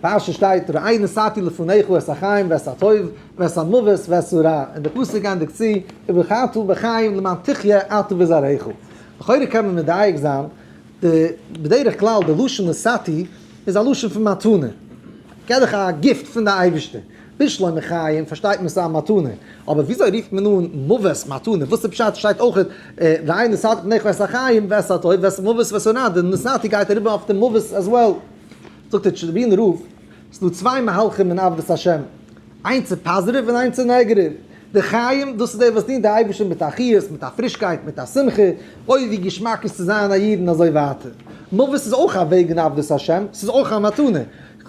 פרשה שטייט ראה נתתי לפניך את החיים ואת הטוב ואת המוות ואת הרע, און די פסוק ענדיגט צו ובחרת בחיים למען תחיה אתה וזרעך. לכאורה קען מען מדייק זיין, די בדרך כלל די לשון נתתי איז א לשון פון מתנה, געב דיך א gift פון די אייבערשטער, בשלמא חיים פארשטייט מען ס'איז א מתנה, אבער וויאזוי רופט מען אן מוות מתנה? וואס איז פשט? שטייט אויך ראה נתתי לפניך את החיים ואת הטוב ואת המוות ואת הרע, די נתתי גייט אריבער אויף די מוות as well. זאגט דער טשערנאבילער רב, ס'איז דא צוויי מהלכים אין עבודת השם, איינס איז positive און איינס איז negative. די חיים, דאס איז דער וואס דינט די אייבערשטער מיט א חיות, מיט א פרישקייט, מיט א שמחה, אוי ווי געשמאק איז צו זיין א איד און אזוי ווייטער. מוות איז אויך א וועג אין עבודת השם, ס'איז אויך א מתנה.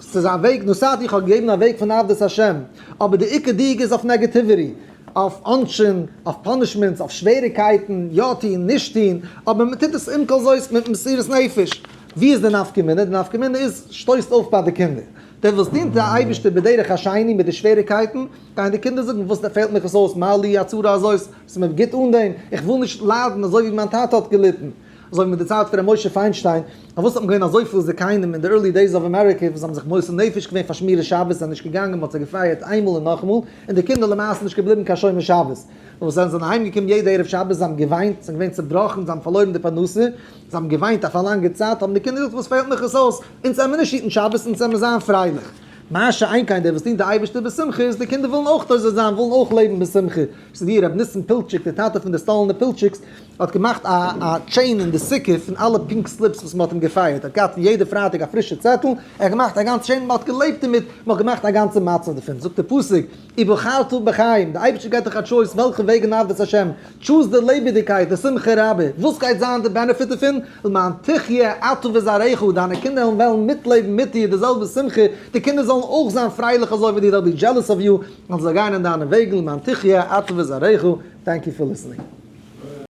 ס'איז א וועג, נתתי, איך האב געגעבן א וועג פון עבודת השם, אבער די עיקר דיוק איז אויף negativity, אויף עונשים, אויף punishments, אויף שוועריקייטן, יא טון, נישט טון, אבער מען טוט עס עם כל זאת מיט מסירות נפש. ווי איז די נפקא מינה? די נפקא מינה איז, שטויסט אויף ביי די קינדער. דער וואס דינט די אייבערשטער בדרך השני מיט די שוועריקייטן, גייען די קינדער זאגן, וואס פעלט מיך עס אויס, מה לי הצרה הזאת, ס'איז מיר גוט אן דעם, איך וויל נישט ליידן אזוי ווי מיין טאטע האט געליטן. אזוי ווי מיט די צייט פון ר' משה פיינשטיין, פארוואס האט מען געווען אזויפיל זקנים אין די early days of America וואס האבן זיך מוסר נפש געווען פאר שמירת שבת זענען נישט געגאנגען מ'האט זיי געפייערט איינמאל און נאכאמאל און די קינדער למעשה נישט געבליבן קיין שומר שבת נאר וואס זענען זיי אהיים געקומען יעדע ערב שבת זיי האבן געוויינט זיי זענען געווען צובראכן זיי האבן פארלוירן די פרנסה זיי האבן געוויינט אויף א לאנגע צייט האבן די קינדער געזאגט וואס פעלט מיך עס אויס אונז עמיר נישט היטן שבת אונז עמיר זיין פרייליך מה שאין כן דער וואס דינט די אייבערשטער בשמחה איז די קינדער ווילן אויך אזוי זיין ווילן אויך לעבן בשמחה ס'איז ווי ר' ניסן פילטשיק דער טאטע פון די סטאלינער פילטשיקס האט געמאכט א א chain אין די סוכה פון אלע pink slips וואס מ'האט אים געפייערט, ער האט געהאט פון יעדע פרייטאג א פרישע צעטל, ער האט געמאכט א גאנצע chain, מ'האט געלעבט דערמיט, מ'האט געמאכט א גאנצע מצב דערפון, זאגט דער פסוק, ובחרת בחיים, די אייבערשטער געבט דיך א choice וועלכע וועג אין עבודת השם, choose די לעבעדיגקייט, די שמחה רבה, וואס גייט זיין די benefit דערפון, למען תחיה אתה וזרעך, דיינע קינדער וועלן מיטלעבן מיט דיר די זעלבע שמחה, די קינדער זאלן אויך זיין פרייליך אזוי ווי דיר, they'll be jealous of you, אז זיי גייען אין דיינע וועגן, למען תחיה אתה וזרעך, thank you for listening.